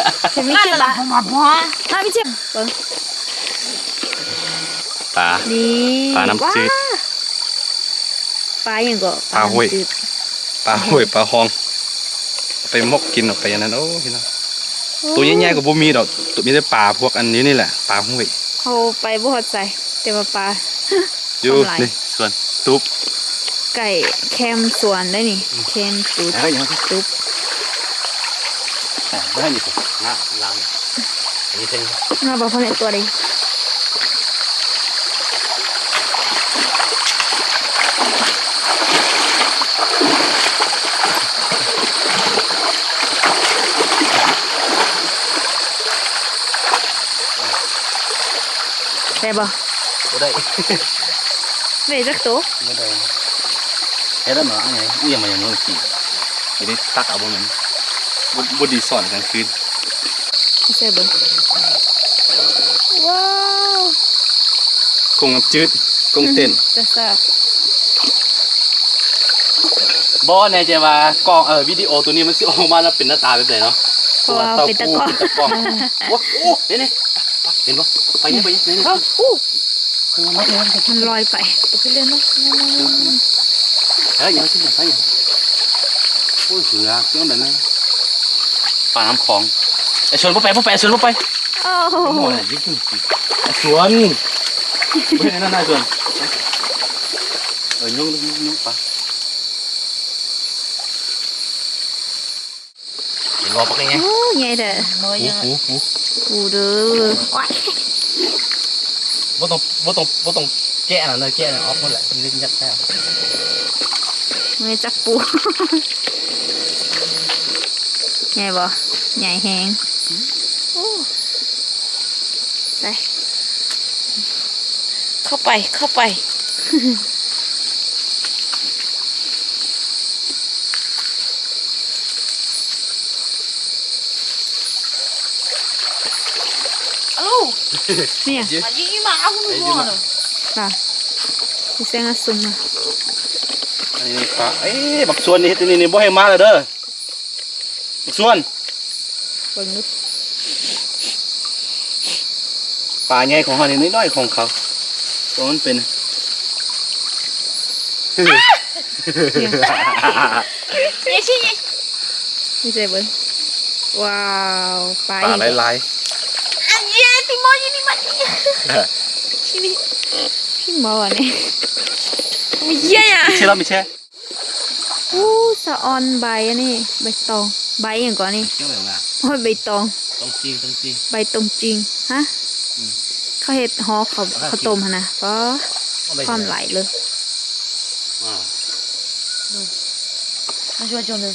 ຍະ ເຫັນມີເຈັບບາດ ມາມີເຈັບ ເບິ່ງ ປາ ນີ້ ປານ້ຳຈືດ ວ້າ ປາຫຍັງເກາະ? ປາຫ້ວຍ ປາຫ້ວຍ ປາຫ້ອງ ເອົາໄປໝົກກິນ ເອົາໄປອັນນັ້ນ. ໂອ້ ພີ່ນ້ອງ ໂອ້ ໂຕໃຫຍ່ໆກໍບໍ່ມີດອກ ໂຕ ມີແຕ່ປາພວກອັນນີ້ນີ້ແຫຼະ ປາຫ້ວຍ. ເຮົາໄປບໍ່ຮອດໃສ ແຕ່ວ່າປາ ຢູ່ ຄວາມຫຼາຍ ນີ້ສວນຕູບ ໃກ້ແຄມສວນໄດ໋ນີ້. ອືມ ແຄມຕູບ ເອີ ຫຍັງ ຕູບ. ອ່າ ບໍ່ໃຫ້ນີ້ ງາ ລາງ ອັນນີ້ເທິງ ງາບໍ່ພໍໃນຕົວເດ້. ໄດ້ບໍ່? ບໍ່ໄດ້ ໄດ້ຈັກໂຕ? ບໍ່ໄດ້. ເຮັດແລ້ວເນາະ ອັນນີ້ອີ່ຫຍັງມາຫຍັງເນາະ ຊິໄດ້ຕັກເອົາບໍ່ແມ່ນ ບໍ່ ບໍ່ດີສອນກາງຄືນ. ໃສ່ເບິ່ງ ວ້າວ ກົງນ້ຳຈືດ ກົງເຕັ້ນ ຈະແຊບ. ບໍ່ແນ່ໃຈວ່າກ້ອງ ເອີ ວິດີໂອໂຕນີ້ມັນຊິອອກມາແລ້ວເປັນໜ້າຕາແບບໃດເນາະ ເພາະວ່າເຮົາເປັນຕາກ້ອງ ເປັນຕາກ້ອງ. ໂອ້ ໂອ້ ເຫັນ ເຫັນບໍ່? ໄປ ໄປ ໄປ ໄປ ໂອ້ ມັນລອຍໄປ ໄປເລື້ອຍເນາະ. ເອີ ຢ່າມາຊິ ໄປ ໂອ້ຍ ເສືອ ເຈົ້ານັ້ນນະ ປານ້ຳຂອງ. ໄອ້ສວນບໍ່ໄປ ບໍ່ໄປ ໄອ້ສວນບໍ່ໄປ. ໂອ້ໂຫ ໂອ້ຍ ຍິງ ໄອ້ສວນ ບໍ່ເຮັດອັນນັ້ນນະ ໄອ້ສວນ. ເອີ ຍົງ ຍົງ ຍົງ ໄປ. ເຫັນບໍ່ ບັກນີ້ໄງ? ໂອ້ ໃຫຍ່ແທ້ ໂອ້ ໂອ້ ໂອ້ ໂອ້ເດີ. ໂອ້ຍ ບໍ່ຕ້ອງ ບໍ່ຕ້ອງ ບໍ່ຕ້ອງແກະອັນນັ້ນເດີ ແກະອັນນັ້ນອອກໝົດແຫຼະ ເລັກຍັດແລ້ວ. ເມື່ອຍຈັບປູ ໃຫຍ່ບໍ່? ໃຫຍ່ແຮງ. ໂອ້ ໄປ ເຂົ້າໄປ ເຂົ້າໄປ. ອາໂລ ເມຍ ມາຍິງອີ່ໝາ ເອົາ ໄປ ຢູ່ມາ ຢູ່ມາ ປາ ມີແສງອາສຸມມາ. ອັນນີ້ປາ ເອີ ບັກຊວນນີ້ເຮັດອັນນີ້ນີ້ ບໍ່ໃຫ້ມາແລ້ວເດີ ບັກຊວນ. ເບິ່ງດູ ປາໃຫຍ່ຂອງເຮົານີ້ ນ້ອຍໆຂອງເຂົາ ຕົວມັນເປັນ ນີ້ໃສ່ເບິ່ງ. ວ້າວ ປາ ປາຫຼາຍໆ ອັນນີ້ຕິມອນຢູ່ນີ້ມັນ ທີ່ນີ້ ທີ່ໝໍນີ້ ມີເຢ້ຍ ມີແຊ ມີແຊ. ອູ້ ສະອອນໃບອັນນີ້ ໃບຕອງ ໃບຫຍັງເກາະນີ້? ໂອ້ຍ ໃບຕອງ ຕອງຈິງ ຕອງຈິງ ໃບຕອງຈິງ. ຮະ? ອືມ ເຂົາເຮັດຫໍ່ເຂົ້າ ເອົາ ເຂົ້າຕົ້ມຫັ້ນນະ. ອໍ ຄວາມຫຼາຍເລີຍ. ວ້າວ ມາຊ່ວຍຈົມເລີຍ.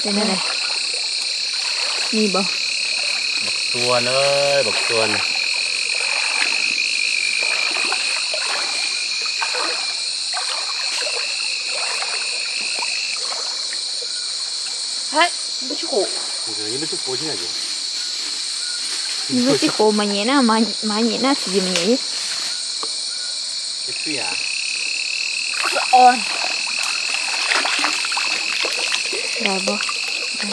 ເປັນຈັ່ງໃດ? ມີບໍ່? ບັກຊວນເອີຍ ບັກຊວນ. ເຮີ້ຍ ມັນບໍ່ຊິໂຄ ເອີ ນີ້ມັນຊິໂຄທີ່ໄຫນຢູ່? ນີ້ມັນຊິໂຄມາເຍນະ ມາ ມາເຍນະ ຊິມາເຍ. ເຮັດເສຍ ສະອອນ ໄດ້ບໍ່? ໄດ້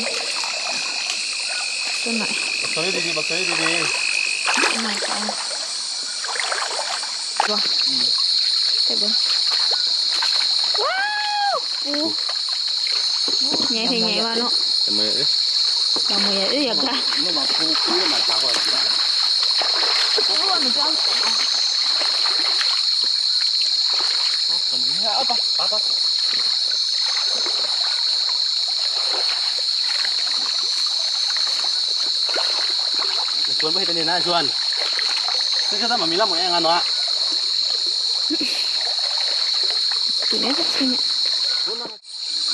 ຕົວໜ້ອຍ ບັກຊວນດີໆ ບັກຊວນດີໆ ໜ້ອຍໄປ ບໍ່? ອືມ ໃສ່ເບິ່ງ. ວ້າວ ປູ ໃຫຍ່ແທ້ໃຫຍ່ວ່າເນາະ ແຕ່ມື້ເອີຍ ວ່າມື້ເອີຍ ຢາກໄດ້ ເອົາໄປ ໄປ ໄປ. ຊວນບໍ່ເຮັດອັນນີ້ນະ ຊວນ ຄືຈະຕ້ອງມາມີລຳແອງອັນເນາະ ຄືແນວ ຄືແນວ.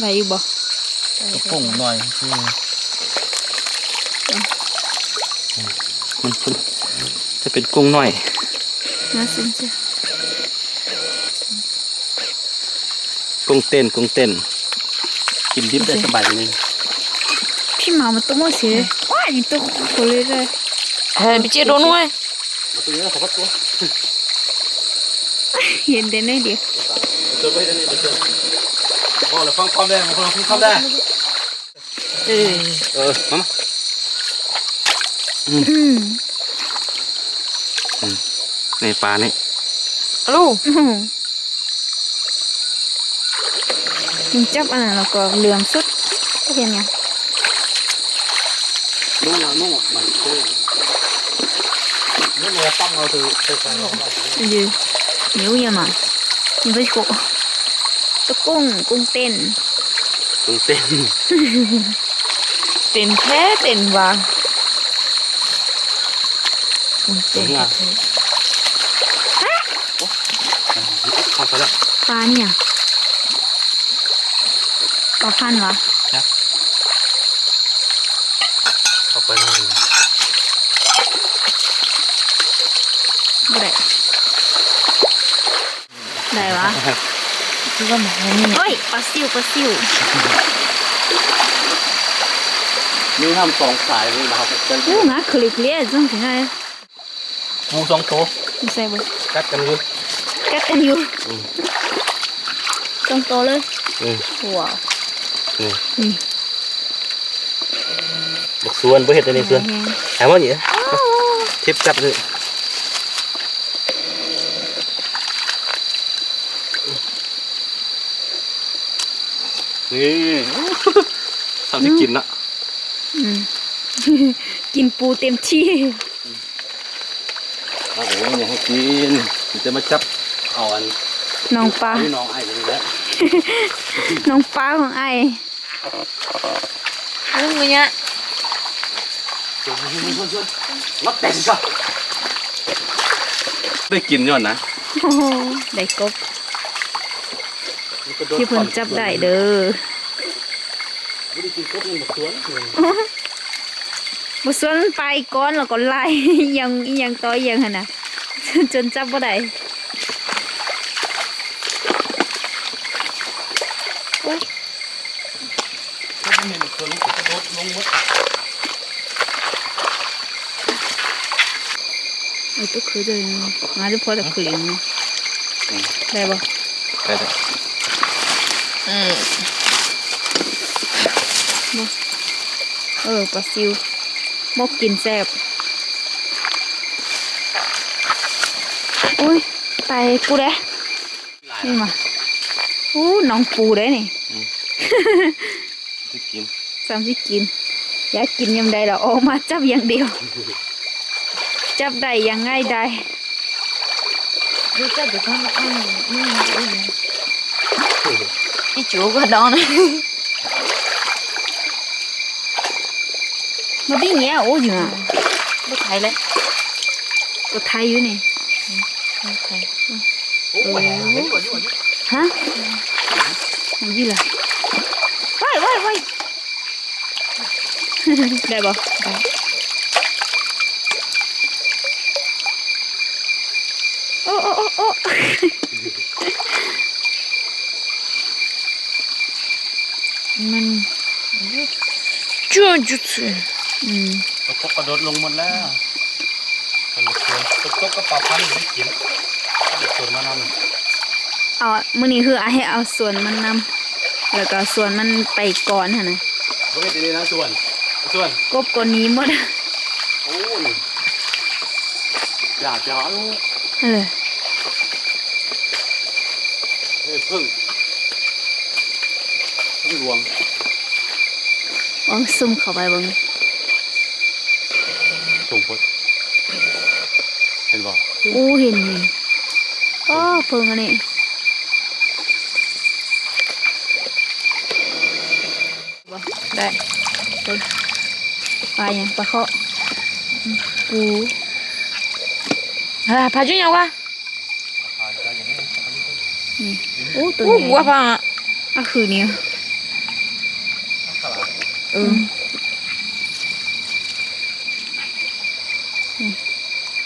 ໄດ້ຢູ່ບໍ່? ກະປົງໜ້ອຍຄື ມັນ ມັນຈະເປັນກົງໜ້ອຍ ມາຊິມຊິ ກົງເຕັ້ນ ກົງເຕັ້ນ ກິນດິບໄດ້ສະບາຍນີ້. ພີ່ມາ ມັນຕົກມາຊິ ວ້າຍ ຕົກໂຄເລີຍ ເຮີຍ ໄປເຈໂດນເວີຍ. ມາຕົວນີ້ ຂໍພັດຕົວ ເຫັນແຕ່ໜ້ອຍດຽວ ເຊີນໄວ້ເດີນີ້ ເຊີນ ເວົ້າແລ້ວຟັງຄວາມແດ່ ເວົ້າແລ້ວຟັງຄວາມແດ່. ເອີ ເອີ ມາ ມາ ອືມ ອືມ ອືມ ນີ້ປານີ້ ອາລູ ອືມ. ຍິງຈັບອັນນັ້ນແລ້ວກໍເຫຼືອງສຸດ ບໍ່ເຫັນຫຍັງ. ນ້ອງ ນ້ອງ ມັນ ນ້ອງ ນ້ອງ ປັ້ມເອົາ ຢູ່ ນິ້ວຫຍັງມາ ນິ້ວໄປໂຄ ຕະກຸ້ງ ກຸ້ງເຕັ້ນ ກຸ້ງເຕັ້ນ ເຕັ້ນແທ້ເຕັ້ນວ່າ ກຸ້ງເຕັ້ນແທ້ໆ. ເຂົ້າໄປແລ້ວ ປານີ້ຫຍັງ? ປາພັນຫວາ? ຈັກ ເຂົ້າໄປແລ້ວ ບໍ່ໄດ້ ໄດ້ຫວາ? ຄືວ່າມັນບໍ່ມີ ໂອ້ຍ ປາຊິວ ປາຊິວ ມີນ້ຳສອງສາຍນີ້ນະຄັບ. ໂອ້ ງາຄະລິກເລຍ ຈັ່ງຊິງ່າຍ. ປູສອງໂຕ ຢູ່ໃສເບິ່ງ ກັດກັນຢູ່ ກັດກັນຢູ່ ອືມ ສອງໂຕເລີຍ ອືມ ວ້າວ ນີ້ ນີ້ ບັກສວນ ບໍ່ເຮັດແຕ່ໃນສວນ ແຮງໆ ຫາມານີ້ ໂອ້ ເທັບກັດນີ້ ນີ້ ທຳຊິກິນເນາະ ອືມ ກິນປູເຕັມທີ່. ເອົາ ໂອ້ຍ ຍັງໃຫ້ກິນ ຊິຈະມາຈັບເອົາອັນ ນ້ອງປາ ນ້ອງອ້າຍນີ້ແຫຼະ ນ້ອງປາຂອງອ້າຍ ເບິ່ງມື້ຍະ ມາເຕັມກະ ໄດ້ກິນຍ້ອນນະ ໂອ້ໂຫ ໄດ້ກົບ ທີ່ເພິ່ນຈັບໄດ້ເດີ. ບໍ່ໄດ້ກິນກົບ ຍັງບັກສວນ ບັກສວນໄປກ່ອນ ແລ້ວກໍໄລ່ ອີ່ຫຍັງ ອີ່ຫຍັງຕໍ່ອີ່ຫຍັງຫັ້ນນະ ຈົນຈັບບໍ່ໄດ້ ໂອ້ຍ ເອີ ຕົວຄືເດີ ງາຈະພໍຈະຄືເອງເນາະ ອືມ ໄດ້ບໍ່? ໄດ້ແລ້ວ ອືມ ບໍ່ ເອີ ປາຊິວ ໝົກກິນແຊບ ໂອ້ຍ ໄປປູເດ້. ນີ້ມາ ໂອ້ ນ້ອງປູເດ້ນີ້ ອືມ ຊິກິນ ຊ້ຳຊິກິນ ຢາກກິນຍາມໃດລະ ອອກມາຈັບຢ່າງດຽວ ຈັບໄດ້ຢ່າງງ່າຍດາຍ ຮູ້ຈັກແຕ່ທາງອ້າຍ ອີ່ຫຍັງ ອີ່ຫຍັງ ອີ່ຈູກະດອນ ມາບີເນຍ ໂອ້ ຢູ່ນະ ບໍ່ໄທແລ້ວ ກໍໄທຢູ່ນີ້ ອືມ ບໍ່ໄທ ໂອ້ ເອີ ຫາ ຫາບີລະ ໄວ້ ໄວ້ ໄວ້ ໄດ້ບໍ່? ໄດ້ ໂອ້ ໂອ້ ໂອ້ ໂອ້ ມັນ ຈູຈູ ອືມ ຕົກ ຕົກກະໂດດລົງໝົດແລ້ວ ເປັນບັກສວນ ຕົກ ຕົກກະປາພັນໄດ້ກິນ ເອົາສວນມານຳ ເອົາ ມື້ນີ້ຄືອ້າຍໃຫ້ເອົາສວນມານຳ ແລ້ວກໍສວນມັນໄປກ່ອນຫັ້ນນະ ບໍ່ເຮັດອັນນີ້ນະ ສວນ ສວນ ກົບກໍໜີໝົດ ໂອ້ຍ ຢ່າ ຢ່າ ເອີ ເອີ ເພິ່ງ ເພິ່ງຫຼວງ ລອງຊູມເຂົ້າໄປເບິ່ງ ສູງໂພດ ເຫັນບໍ່? ໂອ້ ເຫັນ ເຫັນ ອໍ ເພິ່ງອັນນີ້ ບໍ່ ໄດ້ ເບິ່ງ ປາຫຍັງ? ປາເຄາະ ປູ ອ່າ ພາຈຸຫຍັງວະ? ນີ້ ໂອ້ ໂຕໃຫຍ່ ໂອ້ ບົວພັງອະ ອາ ຄືນີ້ ເອີ ອືມ ນີ້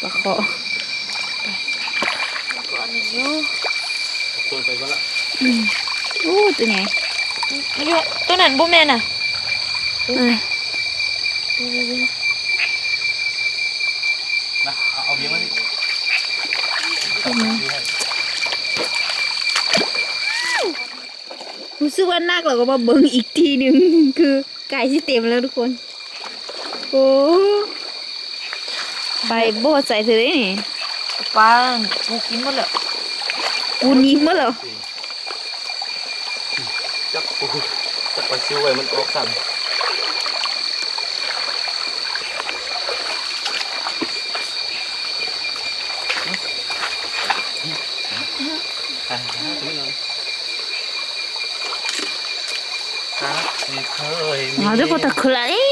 ປາເຄາະ ໄປ ກໍອັນນີ້ຢູ່ ອືມ ໂອ້ ໂຕໃຫຍ່ ໂຕນັ້ນບໍ່ແມ່ນນະ ເອີ ມາ ເອົາ ເອົາວຽງມານີ້ ອືມ ຮູ້ສຶກວ່າໜັກ ແລ້ວກໍມາເບິ່ງອີກທີໜຶ່ງ ຄືໃກ້ຊິເຕັມແລ້ວທຸກຄົນ ໂອ້ ໄປບໍ່ໃສ່ເທື່ອເດ້ນີ້ ປາປູກິນໝົດແລ້ວ ປູໜີໝົດແລ້ວ. ຈັບ ໂອ້ ຈັບປາຊິວໄວ້ມັນອອກຊ້ຳ. ເອົາເດີ ບໍ່ຕະຄືລະເອີຍ.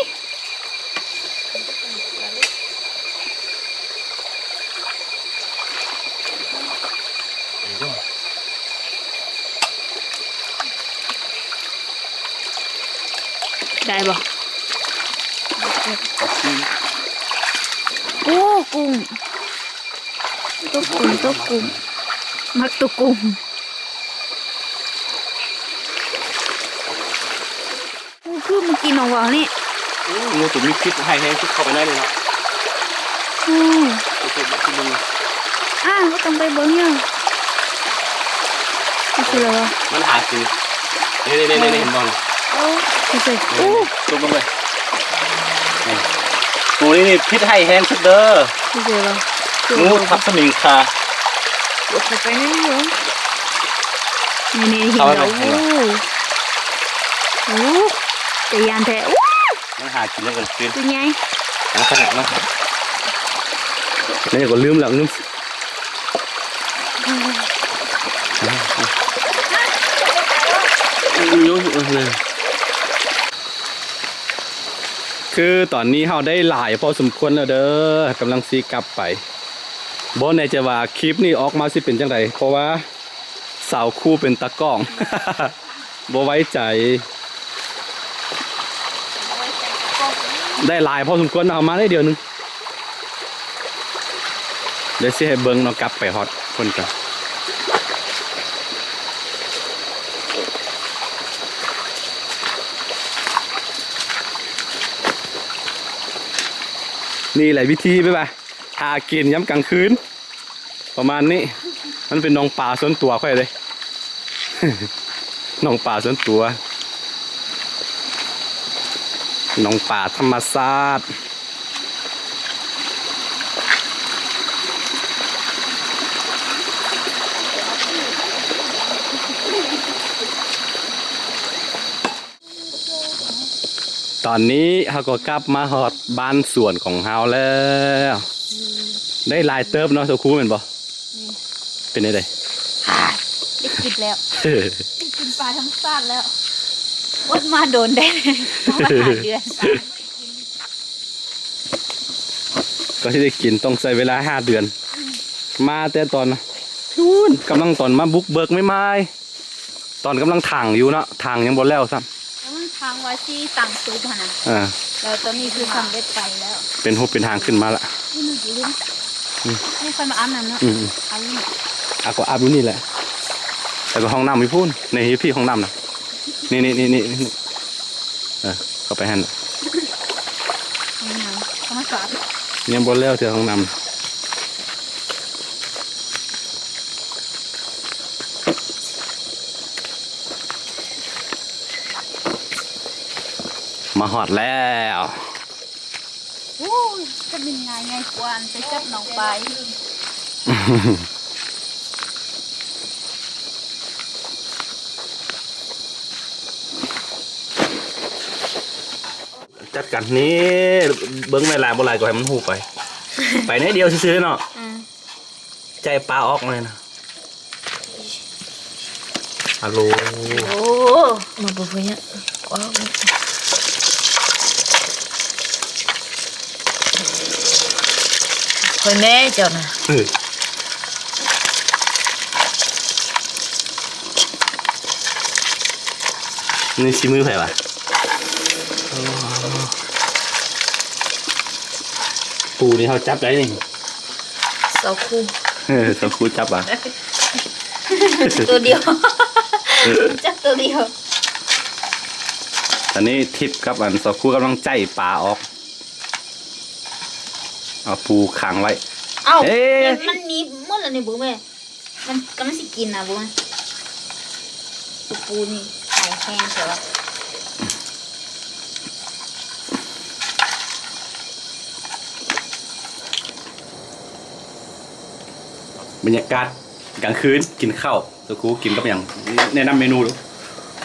ໄດ້ບໍ່? ໂອ້ ກຸ້ງ ຕົກກຸ້ງ ຕົກກຸ້ງ ມັກຕົກກຸ້ງ. ໂອ້ ຄືເມື່ອກີ້ນ້ອງເວົ້ານີ້. ໂອ້ ງູໂຕນີ້ພິດຮ້າຍແຮງສຸດ ເຂົ້າໄປໃນນີ້ເນາະ. ໂອ້ ໂອ້ ໂອ້ ໂອ້ ອ່າ ບໍ່ຕ້ອງໄປເບິ່ງຫຍັງ ຄືຊິແລ້ວວະ ມັນຫາກິນ. ນີ້ໆໆ ເຫັນບໍ່ນີ້? ໂອ້ ຄືຊິ ໂອ້ ຕົກລົງໄປ. ນີ້ ໂຕນີ້ນີ້ພິດຮ້າຍແຮງສຸດເດີ ຄືຊິແລ້ວວະ ງູທັບສະມິງຄາ. ຕົກເຂົ້າໄປໃນນີ້ເບິ່ງ. ນີ້ໆ ເຫັນແລ້ວ ເຂົ້າໄປ ໂອ້ ໂອ້ ຕາຢ້ານແທ້. ໂອ້ ມັນຫາກິນກາງຄືນ ຕົວໃຫຍ່ ມາຂະໜາດນັ້ນ. ແມ່ກໍລືມແລ້ວ ລືມ ຄືຕອນນີ້ເຮົາໄດ້ຫຼາຍພໍສົມຄວນແລ້ວເດີ ກຳລັງຊິກັບໄປ. ບໍ່ແນ່ໃຈວ່າຄລິບນີ້ອອກມາຊິເປັນຈັ່ງໃດ ເພາະວ່າ ສາວຄູເປັນຕາກ້ອງ ບໍ່ໄວ້ໃຈ. ໄດ້ຫຼາຍພໍສົມຄວນເນາະ ເອົາມາໄດ້ດຽວໜຶ່ງ. ດຽວຊິໃຫ້ເບິ່ງເນາະ ກັບໄປຮອດພຸ້ນກ່ອນ. ນີ້ແຫຼະວິທີແບບວ່າຫາກິນຍາມກາງຄືນ. ປະມານນີ້ ມັນເປັນໜອງປາສ່ວນຕົວຂ້ອຍເດ້ ໜອງປາສ່ວນຕົວ ໜອງປາທຳມະຊາດ. ຕອນນີ້ເຮົາກໍກັບມາຮອດບ້ານສວນຂອງເຮົາແລ້ວ. ໄດ້ຫຼາຍເຕີບເນາະ ສາວຄູແມ່ນບໍ່? ນີ້ ເປັນແນວໃດ? ໄດ້ກິນແລ້ວ ໄດ້ກິນປາທຳມະຊາດແລ້ວ. ອົດມາດົນເດ້ ປະມານຫ້າເດືອນ. ກວ່າຊິໄດ້ກິນຕ້ອງໃຊ້ເວລາຫ້າເດືອນ. ມາແຕ່ຕອນພຸ້ນ ກຳລັງຕອນມາບຸກເບີກໃໝ່ໆ. ຕອນກຳລັງຖາງຢູ່ເນາະ ຖາງຍັງບໍ່ແລ້ວຊ້ຳ ກຳລັງຖາງວ່າຊິຕັ້ງຕູບຫັ້ນນະ. ເອີ ແລ້ວຕອນນີ້ຄືສຳເລັດໄປແລ້ວ ເປັນຮູບເປັນຮ່າງຂຶ້ນມາລະ. ອືມ ນີ້ຄ່ອຍມາອາບນ້ຳເນາະ. ອືມ ອາບຢູ່ນີ້ ອາບກໍອາບຢູ່ນີ້ແຫຼະ ແລ້ວກໍຫ້ອງນ້ຳຢູ່ພຸ້ນ. ນີ້ ຢູ່ພີ້ຫ້ອງນ້ຳນະ ນີ້ໆໆ ເອີ ເຂົ້າໄປຫັ້ນ. ຫ້ອງນ້ຳທຳມະຊາດ ຍັງບໍ່ແລ້ວເທື່ອຫ້ອງນ້ຳ. ມາຮອດແລ້ວ. ໂອ້ຍ ຈະເປັນງ່າຍ ງ່າຍກວ່າອັນໄປຈັບໜອງປາອີກ. ຈັດການ ນີ້ ເບິ່ງແມ່ນຫຼາຍບໍ່ຫຼາຍກໍໃຫ້ມັນຮູ້ໄປ ໄປໜ້ອຍດຽວຊື່ໆເນາະ. ອືມ ໃຈປາອອກເລີຍນະ. ອາໂລ ໂອ້ ມາບໍ່ເພື່ອຫຍັງ ວ້າວ ຂ້ອຍແນ່ເຈົ້ານະ. ເອີ ນີ້ຊິມືໃຜວະ? ປູນີ້ເຮົາຈັບໄດ້ນີ້. ສາວຄູ ເອີ ສາວຄູຈັບຫວາ? ໂຕດຽວ ຈັບໂຕດຽວ. ຕອນນີ້ທິບກັບອັນສາວຄູກຳລັງໃຈປາອອກ ເອົາປູຂັງໄວ້. ເອົ້າ ເອີ ມັນໜີບໝົດແລ້ວນີ້ ເບິ່ງແມ່. ມັນກຳລັງຊິກິນນະບຸ້ງ. ປູນີ້ໄຫແຮງແທ້ວະ. ບັນຍາກາດກາງຄືນກິນເຂົ້າ ສາວຄູກິນກັບຫຍັງ? ແນະນຳເມນູດູ.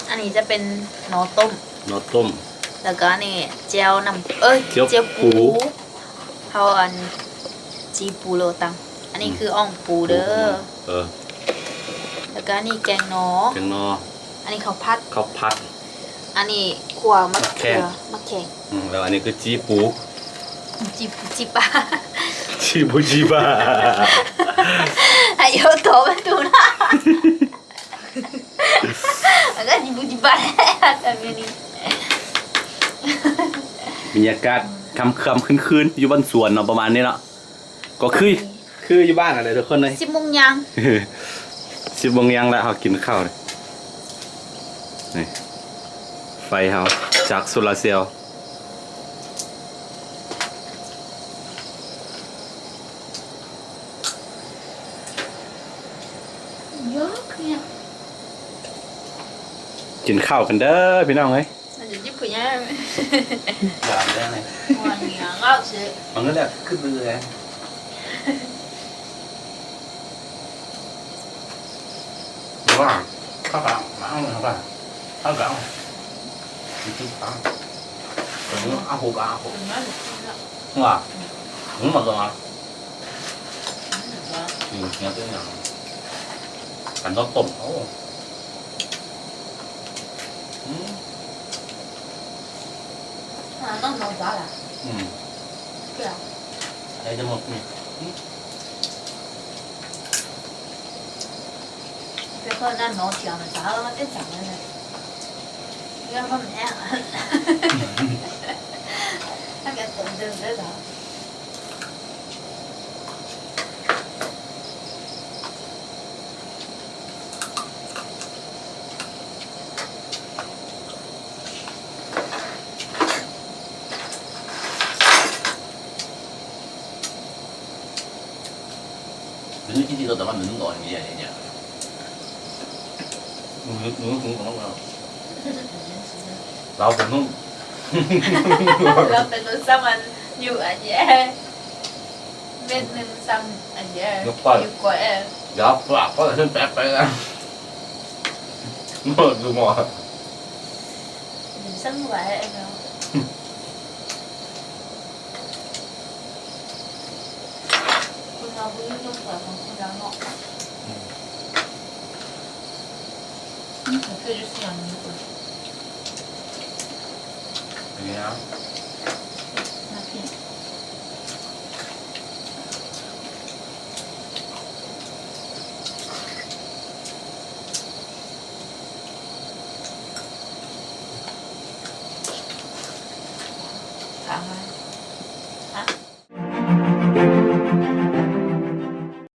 ອ ອັນນີ້ຈະເປັນໜໍ່ຕົ້ມ ໜໍ່ຕົ້ມ ແລ້ວກໍອັນນີ້ແຈ່ວນ້ຳ ເອີຍ ແຈ່ວ ແຈ່ວປູ ປູ ເຮົາອັນ ຈີ່ປູໂລຕັງ ອັນນີ້ ອືມ ຄືອ່ອງປູເດີ ເອີ ແລ້ວກໍອັນນີ້ແກງໜໍ່ ແກງໜໍ່ ອັນນີ້ເຂົ້າຜັດ ເຂົ້າຜັດ ອັນນີ້ຂົ້ວໝາກເຂືອ ໝາກແຂ້ງ ໝາກແຂ້ງ ອືມ ແລ້ວອັນນີ້ຄືຈີ່ປູ ຈີ່ປູຈີ່ປາ ຈີ່ປູຈີ່ປາ ອາຍຸໂຕເປັນຕູນະ ແລ້ວກໍຈີ່ປູຈີ່ປາ ແບບນີ້ ບັນຍາກາດຄ່ຳໆ ຄືນໆ ຢູ່ບ້ານສວນເນາະ ປະມານນີ້ເນາະ ກໍຄື ຄືຢູ່ບ້ານຫັ້ນແຫຼະທຸກຄົນເອີຍ ສິບໂມງຍ່າງ ສິບໂມງຍ່າງແລ້ວ ເຮົາກິນເຂົ້າ ນີ້ ໄຟເຮົາຈາກໂຊລາເຊວ ກິນເຂົ້າກັນເດີພີ່ນ້ອງເອີຍ ມັນຈະຈິບຜູ້ໃຫຍ່ ຢາກໄດ້ໄງ ມັນເລີຍຂຶ້ນໄປເລີຍ ວ່າ ເຂົາກໍເອົາ ເຂົາກໍ ເຂົາກໍເອົາ ເອົາຫົກ ເອົາຫົກ ວ່າ ຫືມ ມັນກໍວ່າ ອືມ ເຮັດຫຍັງ ອັນນັ້ນຕົ້ມ ໂອ້ ອືມ ອ່າ ນ້ອງ ນ້ອງສາວລະ ອືມ ເພື່ອ ໃຜຈະໝົດນີ້ ອືມ ເປັນຄົນນັ້ນ ນ້ອງສາວ ສາວລະມັນເປັນສັງເລີຍ ເລື່ອງມັນແອ ໃຫ້ແບບຕົນເດີມເດີສາວ Dulu sih, kalau teman dulu nggak orang Indonesia, ya. Dulu, dulu, dulu, kalau nggak. Lauk penuh. Lauk penuh sama you aja. ເມັດໜຶ່ງຊ້ຳອັນດຽວ ຍົກກ້ອຍ ຍົກກ້ອຍ ເອີ ຢ່າປາກກໍຂຶ້ນແປະໆ ນອນຢູ່ໝໍ້ ເປັນຊັ້ນໄວ້ເນາະ ຄົນເຮົາບໍ່ມີຄວາມສວຍຂອງຄົນລາວເນາະ ອືມ ອືມ ຄືຢູ່ສວນນີ້ ເປັນຫຍັງ? ໜ້າກິນ ຖາມວ່າ